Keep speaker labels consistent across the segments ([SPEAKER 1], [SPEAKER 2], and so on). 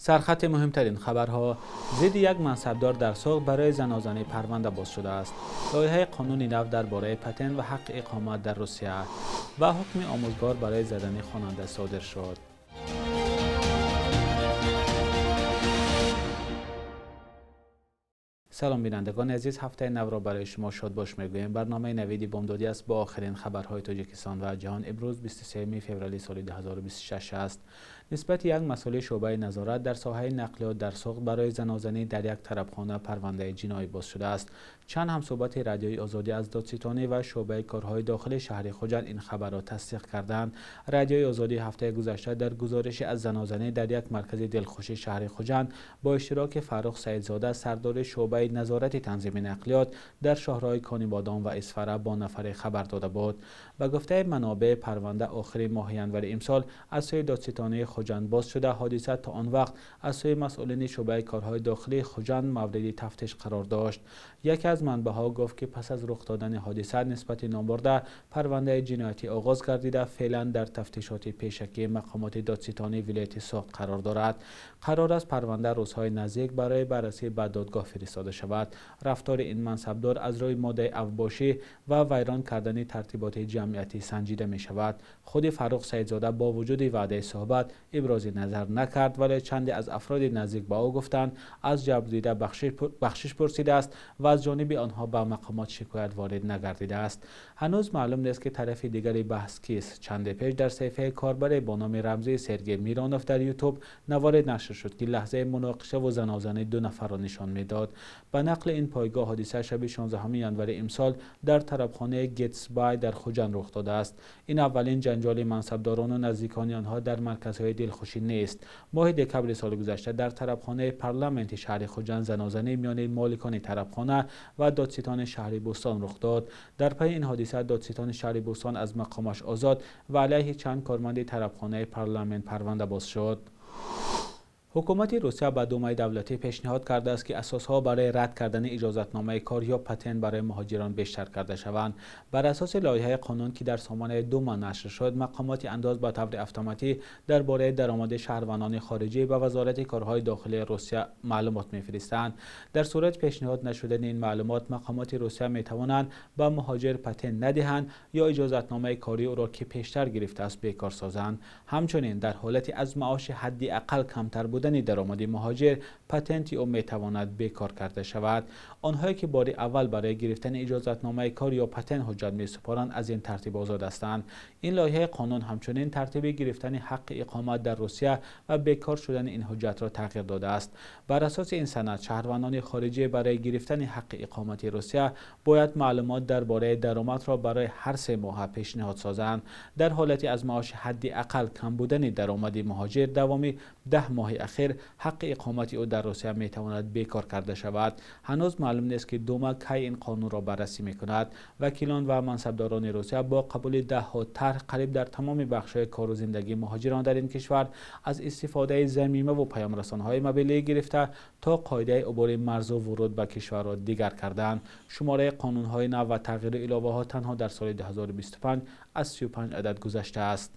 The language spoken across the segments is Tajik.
[SPEAKER 1] Сархати муҳимтарин хабарҳо: зидди як мансабдор дар Суғд барои занозанӣ парванда боз шудааст. Лоиҳаи қонуни нав дар бораи патент ва ҳаққи иқомат дар Русия ва ҳукми омӯзгор барои задани хонанда содир шуд. Салом бинандагони азиз, ҳафтаи навро барои шумо шодбош мегӯем. Барномаи Навиди Бомдодӣ аст бо охирин хабарҳои Тоҷикистон ва ҷаҳон. Имрӯз 23 феврали соли 2026 аст. Нисбати як масъули шӯъбаи назорат дар соҳаи нақлиёт дар Суғд барои занозанӣ дар як тарабхона парвандаи ҷиноӣ боз шудааст. Чанд ҳамсӯҳбати Радиои Озодӣ аз додситонӣ ва шӯъбаи корҳои дохилии шаҳри Хуҷанд ин хабарро тасдиқ карданд. Радиои Озодӣ ҳафтаи гузашта дар гузорише аз занозанӣ дар як маркази дилхушии шаҳри Хуҷанд бо иштироки Фаррух Саидзода, сардори шӯъбаи назорати танзими нақлиёт дар шоҳроҳи Конибодом ва Исфара, бо нафаре хабар дода буд. Ба гуфтаи манобеъ, парванда охири моҳи январи имсол аз сӯи додситонии Хуҷанд боз шуда, ҳодиса то он вақт аз сӯи масъулини шӯъбаи корҳои дохилии Хуҷанд мавриди тафтиш қарор дошт. Яке аз манбаъҳо гуфт, ки пас аз рух додани ҳодиса нисбати номбурда парвандаи ҷиноятӣ оғоз гардида, феълан дар тафтишоти пешакии мақомоти додситонии вилояти Суғд қарор дорад. Қарор аст парванда рӯзҳои наздик барои баррасӣ ба додгоҳ фиристода шавад. Рафтори ин мансабдор аз рӯи моддаи авбошӣ ва вайрон кардани тартиботи ҷамъиятӣ санҷида мешавад. Худи Фаррух Саидзода бо вуҷуди ваъдаи суҳбат ибрози назар накард, вале чанде аз афроди наздик ба ӯ гуфтанд, аз ҷабрдида бахшиш пурсидааст ва аз ҷониби онҳо ба мақомот шикоят ворид нагардидааст. Ҳанӯз маълум нест, ки тарафи дигари баҳс кист. Чанде пеш дар саҳифаи корбарӣ бо номи рамзии Сергей Миронов дар Ютуб наворе нашр шуд, ки лаҳзаи муноқиша ва занозании ду нафарро нишон медод. Ба нақли ин пойгоҳ, ҳодиса шаби 16 январи имсол дар тарабхонаи Гетсбай дар Хуҷанд рух додааст. Ин аввалин ҷанҷоли мансабдорон ва наздикони онҳо дар марказҳои дилхушӣ нест. Моҳи декабри соли гузашта дар тарабхонаи парламенти шаҳри Хуҷанд занозанӣ миёни моликони тарабхона ва додситони шаҳри Бӯстон рух дод. Дар пайи ин ҳодиса додситони шаҳри Бӯстон аз мақомаш озод ва алайҳи чанд корманди тарабхонаи парламент парванда боз шуд. Ҳукумати Русия ба Думаи давлатӣ пешниҳод кардааст, ки асосҳо барои рад кардани иҷозатномаи кор ё патент барои муҳоҷирон бештар карда шаванд. Бар асоси лоиҳаи қонун, ки дар сомонаи Дума нашр шуд, мақомоти андоз ба таври автоматӣ дар бораи даромади шаҳрвандони хориҷӣ ба Вазорати корҳои дохилии Русия маълумот мефиристанд. Дар сурати пешниҳод нашудани ин маълумот, мақомоти Русия метавонанд ба муҳоҷир патент надиҳанд ё иҷозатномаи кории ӯро, ки пештар гирифтааст, бекор созанд. Ҳамчунин дар ҳолати аз маоши ҳадди ақал камтар будани даромади муҳоҷир, патенти ӯ метавонад бекор карда шавад. Онҳое ки бори аввал барои гирифтани иҷозатномаи кор ё патент ҳуҷҷат месупоранд, аз ин тартиб озод ҳастанд. Ин лоиҳаи қонун ҳамчунин тартиби гирифтани ҳаққи иқомат дар Русия ва бекор шудани ин ҳуҷҷатро тағйир додааст. Бар асоси ин санад, шаҳрвандони хориҷӣ барои гирифтани ҳаққи иқомати Русия бояд маълумот дар бораи даромадро барои ҳар 3 моҳ пешниҳод созанд. Дар ҳолати аз маоши ҳадди ақал кам будани даромади муҳоҷир давоми 10 моҳи ахир, ҳаққи иқомати ӯ дар Русия метавонад бекор карда шавад. Ҳанӯз маълум нест, ки Дума кай ин қонунро баррасӣ мекунад. Вакилон ва мансабдорони Русия бо қабули даҳҳо тарҳ қариб дар тамоми бахшҳои кору зиндагии муҳоҷирон дар ин кишвар, аз истифодаи замима ва паёмрасонҳои мобилӣ гирифта то қоидаи убури марзу вуруд ба кишварро дигар карданд. Шумораи қонунҳои нав ва тағйиру иловаҳо танҳо дар соли 2025 аз 35 адад гузаштааст.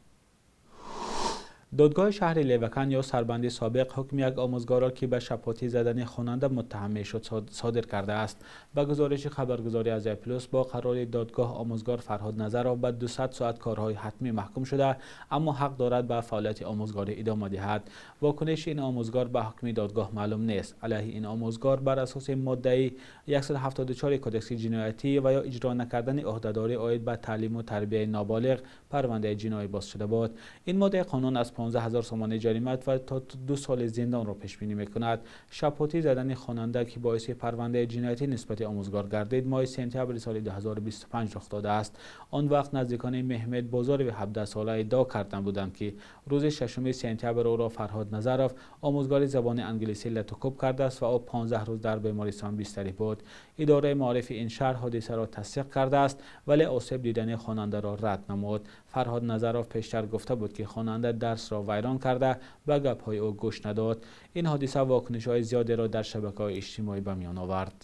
[SPEAKER 1] Додгоҳи шаҳри Левакан ё сарбанди собиқ ҳукми як омӯзгорро, ки ба шапотӣ задани хонанда муттаҳам мешуд, содир кардааст. Ба гузориши хабаргузории Азия Плюс, бо қарори додгоҳ омӯзгор Фарҳод Назаров ба 200 соат корҳои ҳатмӣ маҳкум шуда, аммо ҳақ дорад ба фаъолияти омӯзгорӣ идома диҳад. Вокуниши ин омӯзгор ба ҳукми додгоҳ маълум нест. Алайҳи ин омӯзгор бар асоси моддаи 174 Кодекси ҷиноятӣ ва ё иҷро накардани ӯҳдадорӣ оид ба таълиму тарбияи ноболиғ парвандаи ҷиноӣ боз шуда буд. Ин моддаи қонун аз 15 000 сомонӣ ҷарима ва то 2 соли зиндонро пешбинӣ мекунад. Шапотӣ задани хонанда, ки боиси парвандаи ҷиноятӣ нисбати омӯзгор гардид, моҳи сентябри соли 2025 рух додааст. Он вақт наздикони Меҳмед Бозорови 17-сола иддао карда буданд, ки рӯзи 6 сентябр ӯро Фарҳод Назаров, омӯзгори забони англисӣ, латукӯб кардааст ва ӯ 15 рӯз дар бемористон бистарӣ буд. Идораи маорифи ин шаҳр ҳодисаро тасдиқ кардааст, вале осеб дидани хонандаро рад намуд. Фарҳод Назаров пештар гуфта буд, ки хонанда дарсро вайрон карда, ба гапҳои ӯ гӯш надод. Ин ҳодиса вокунишҳои зиёдеро дар шабакаҳои иҷтимоӣ ба миён овард.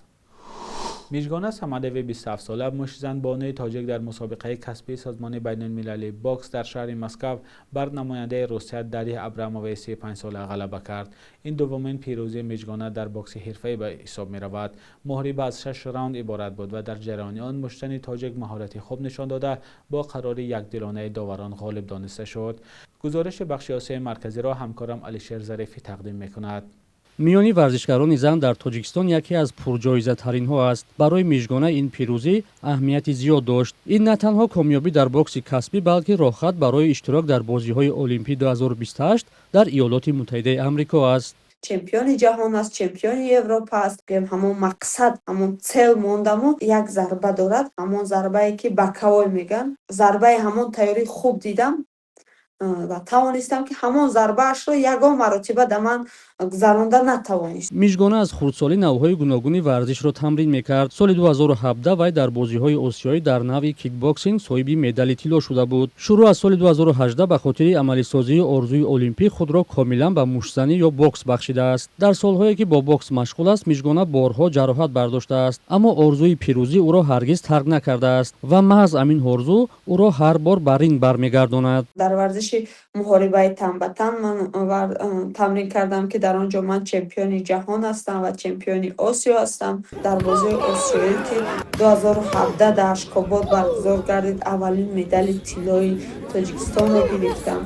[SPEAKER 1] Мижгона Самадови, 27-сола, муштзанбонуи тоҷик, дар мусобиқаи касбии Созмони байналмилалии бокс дар шаҳри Москва бар намояндаи Русия Дарья Абрамоваи 35-сола ғалаба кард. Ин дуввумин пирӯзии Мижгона дар бокси ҳирфаӣ ба ҳисоб меравад. Муҳориба аз шаш раунд иборат буд ва дар ҷараёни он муштзани тоҷик маҳорати хуб нишон дода, бо қарори якдилонаи доварон ғолиб дониста шуд. Гузориши бахши Осиёи Марказиро ҳамкорам Алишер Зарифӣ тақдим мекунад.
[SPEAKER 2] Миёни варзишгарони зан дар Тоҷикистон яке аз пурҷоизатаринҳо аст. Барои Мижгона ин пирӯзӣ аҳамияти зиёд дошт. Ин на танҳо комёбӣ дар бокси касбӣ, балки роҳхат барои иштирок дар Бозиҳои Олимпӣ 2028 дар Иёлоти Муттаҳидаи Амрико аст.
[SPEAKER 3] Чемпиони ҷаҳон аст, чемпиони Европа аст. Гӯем, ҳамон мақсад, ҳамон цель мондаму як зарба дорад, ҳамон зарбае ки боковой мегӯянд. Зарбаи ҳамон тайёрии хуб дидам ва тавонистам, ки ҳамон зарбаашро ягон маротиба да ман гузаронда натавонист.
[SPEAKER 2] Мижгона аз хурдсолӣ навъҳои гуногуни варзишро тамрин мекард. Соли 2017 вай дар Бозиҳои Осиёӣ дар навъи кикбоксинг соҳиби медали тилло шуда буд. Шурӯъ аз соли 2018 ба хотири амалисозии орзуи олимпӣ худро комилан ба муштзанӣ ё бокс бахшидааст. Дар солҳое ки бо бокс машғул аст, Мижгона борҳо ҷароҳат бардоштааст, аммо орзуи пирӯзӣ ӯро ҳаргиз тарк накардааст ва маҳз ҳамин орзу ӯро ҳар бор ба ринг бармегардонад.
[SPEAKER 3] Дар варзиши муҳорибаи тан ба тан ман тамрин кардам, ки дар он ҷо ман чемпиони ҷаҳон ҳастам ва чемпиони Осиё ҳастам. Дар бозиҳои Осиёӣ, ки 2017 дар Ашкобод баргузор гардид, аввалин медали тиллои Тоҷикистонро гирифтам.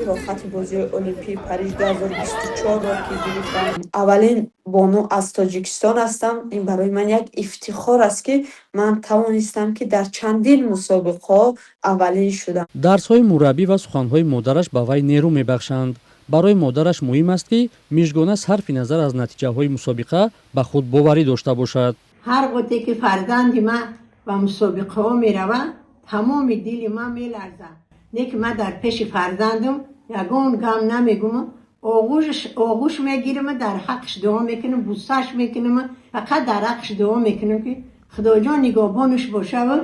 [SPEAKER 3] Роҳхати Бозиҳои Олимпии Париж 2024-ро ки гирифтам, аввалин бону аз Тоҷикистон ҳастам. Ин барои ман як ифтихор аст, ки ман тавонистам, ки дар чандин мусобиқаҳо аввалин шудам.
[SPEAKER 2] Дарсҳои мураббӣ ва суханҳои модараш ба вай нерӯ мебахшанд. Барои модараш муҳим аст, ки Мижгона сарфи назар аз натиҷаҳои мусобиқа ба худ боварӣ дошта бошад.
[SPEAKER 4] Ҳар готе ки фарзанди ман ба мусобиқаҳо меравад, тамоми дили ман меларзад. Не ки ман дар пеши фарзандам ягон гам намегумам, оғӯш мегирам, дар ҳаққаш дуо мекунам, бусаш мекунам, фақат дар ҳаққаш дуо мекунам, ки Худоҷон нигоҳбонаш бошаву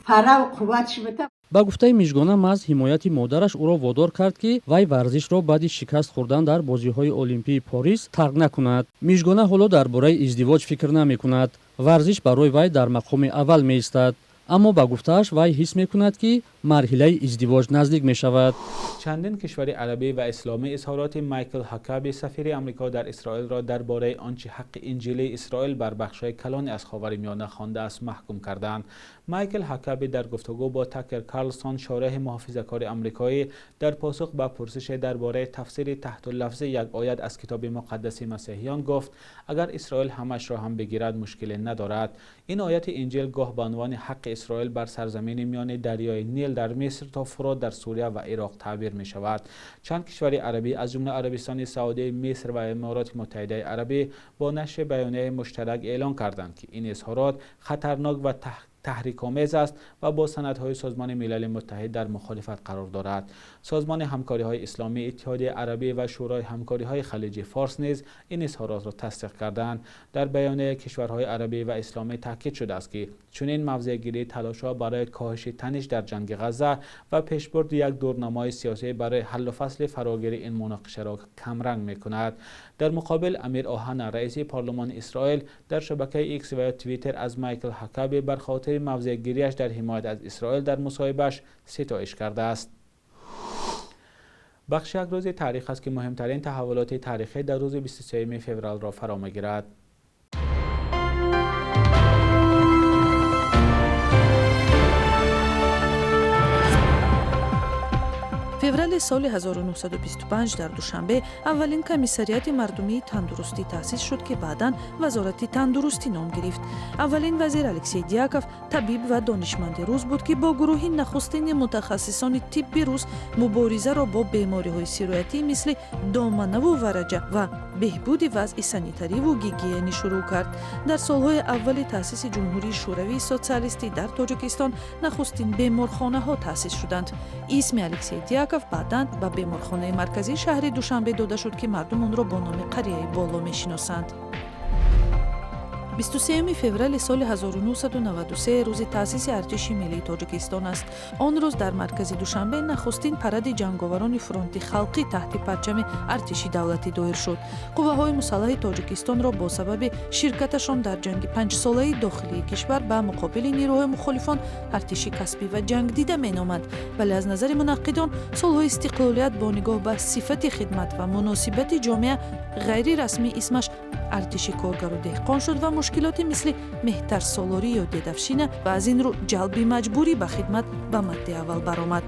[SPEAKER 4] фараву қувватш бита.
[SPEAKER 2] Ба гуфтаи Мижгона, маҳз ҳимояти модараш ӯро водор кард, ки вай варзишро баъди шикаст хӯрдан дар Бозиҳои Олимпии Порис тарк накунад. Мижгона ҳоло дар бораи издивоҷ фикр намекунад. Варзиш барои вай дар мақоми аввал меистад, аммо ба гуфтааш, вай ҳис мекунад, ки марҳилаи издивоҷ наздик мешавад.
[SPEAKER 1] Чандин кишвари арабӣ ва исломӣ изҳороти Майкл Ҳакаби, сафири Амрико дар Исроилро, дар бораи он чи ҳаққи инҷилии Исроил бар бахшҳои калоне аз Ховари Миёна хондааст, маҳкум карданд. Майкл Ҳакаби дар гуфтугӯ бо Такер Карлсон, шореҳи муҳофизакори амрикоӣ, дар посух ба пурсише дар бораи тафсири таҳтуллафзи як оят аз китоби муқаддаси масеҳиён гуфт, агар Исроил ҳамашро ҳам бигирад, мушкиле надорад. Ин ояти Инҷил гоҳ ба унвони ҳаққи Исроил бар сарзамини миёни дарёи Нил дар Миср то Фурот дар Сурия ва Ироқ таъбир мешавад. Чанд кишвари арабӣ, аз ҷумла Арабистони Саудӣ, Миср ва Амороти Муттаҳидаи Арабӣ, бо нашри баёнияи муштарак эълон карданд, ки ин изҳорот хатарнок ва таҳрикомез аст ва бо санадҳои Созмони Милали Муттаҳид дар мухолифат қарор дорад. Созмони Ҳамкориҳои Исломӣ, Иттиҳодияи Арабӣ ва Шӯрои Ҳамкориҳои Халиҷи Форс низ ин изҳоротро тасдиқ карданд. Дар баёнияи кишварҳои арабӣ ва исломӣ таъкид шудааст, ки чунин мавзеъгирӣ талошҳо барои коҳиши таниш дар ҷанги Ғазза ва пешбурди як дурнамои сиёсӣ барои ҳаллу фасли фарогири ин муноқишаро камранг мекунад. Дар муқобил, Амир Оҳана, раиси парлумони Исроил, дар шабакаи Икс ва ё Твиттер аз Майкл Ҳакаби бар хотири мавзеъгириаш дар ҳимоят аз Исроил дар мусоҳибааш ситоиш кардааст. Бахши «Як рӯзи таърих» аст, ки муҳимтарин таҳаввулоти таърихӣ дар рӯзи 23 февралро фаро мегирад.
[SPEAKER 5] Феврали соли 1925 дар Душанбе аввалин комиссариати мардумии тандурустӣ таъсис шуд, ки баъдан Вазорати тандурустӣ ном гирифт. Аввалин вазир Алексей Дьяков табиб ва донишманди рус буд, ки бо гурӯҳи нахустини мутахассисони тибби рус муборизаро бо бемориҳои сироятӣ, мисли доманаву вараҷа, ва беҳбуди вазъи санитариву гигиенӣ шурӯъ кард. Дар солҳои аввали таъсиси Ҷумҳурии Шӯравии Социалистӣ дар Тоҷикистон нахустин беморхонаҳо таъсис шуданд. Исми Алексей Дьяков баъдан ба беморхонаи марказии шаҳри Душанбе дода шуд, ки мардум онро бо номи Қарияи Боло мешиносанд. 23 феврали соли 1993 рӯзи таъсиси Артиши миллии Тоҷикистон аст. Он рӯз дар маркази Душанбе нахустин паради ҷанговарони фронти халқӣ таҳти парчами артиши давлатӣ доир шуд. Қувваҳои мусаллаҳи Тоҷикистонро бо сабаби ширкаташон дар ҷанги панҷсолаи дохилии кишвар ба муқобили нерӯҳои мухолифон артиши касбӣ ва ҷангдида меноманд. Вале аз назари мунаққидон, солҳои истиқлолият бо нигоҳ ба сифати хидмат ва муносибати ҷомеа ғайрирасмӣ исмаш артиши коргару деҳқон шуд ва мушкилоти мисли меҳтарсолорӣ ё дедовщина ва аз ин рӯ ҷалби маҷбурӣ ба хидмат ба мадди аввал баромад.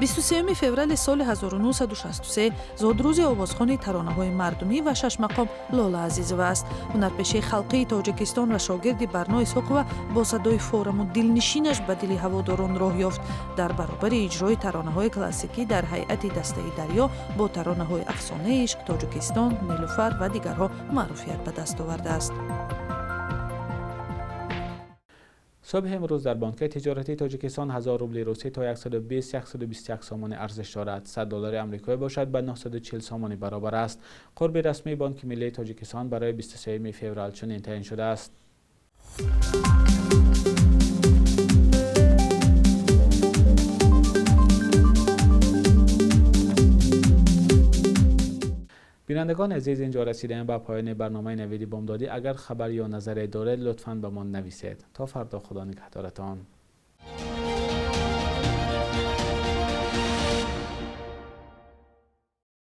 [SPEAKER 5] 23 феврали соли 1963 зодрӯзи овозхони таронаҳои мардумӣ ва шашмақом Лола Азизова аст. Ҳунарпешаи халқии Тоҷикистон ва шогирди Барно Исҳоқова бо садои фораму дилнишинаш ба дили ҳаводорон роҳ ёфт. Дар баробари иҷрои таронаҳои классикӣ дар ҳайати дастаи Дарё бо таронаҳои Афсонаи ишқ, Тоҷикистон, Нилуфар ва дигарҳо маъруфият ба даст овардааст.
[SPEAKER 1] Субҳи имрӯз дар Бонки тиҷоратии Тоҷикистон 1000 рубли русӣ то 120-121 сомонӣ арзиш дорад. 100 доллари амрикоӣ бошад ба 940 сомонӣ баробар аст. Қурби расмии Бонки миллии Тоҷикистон барои 23 феврал чунин таъин шудааст. Бинандагони азиз, инҷо расидаем ба поёни барномаи Навиди Бомдодӣ. Агар хабар ё назаре доред, лутфан ба мо нависед. То фардо, Худо нигаҳдоратон.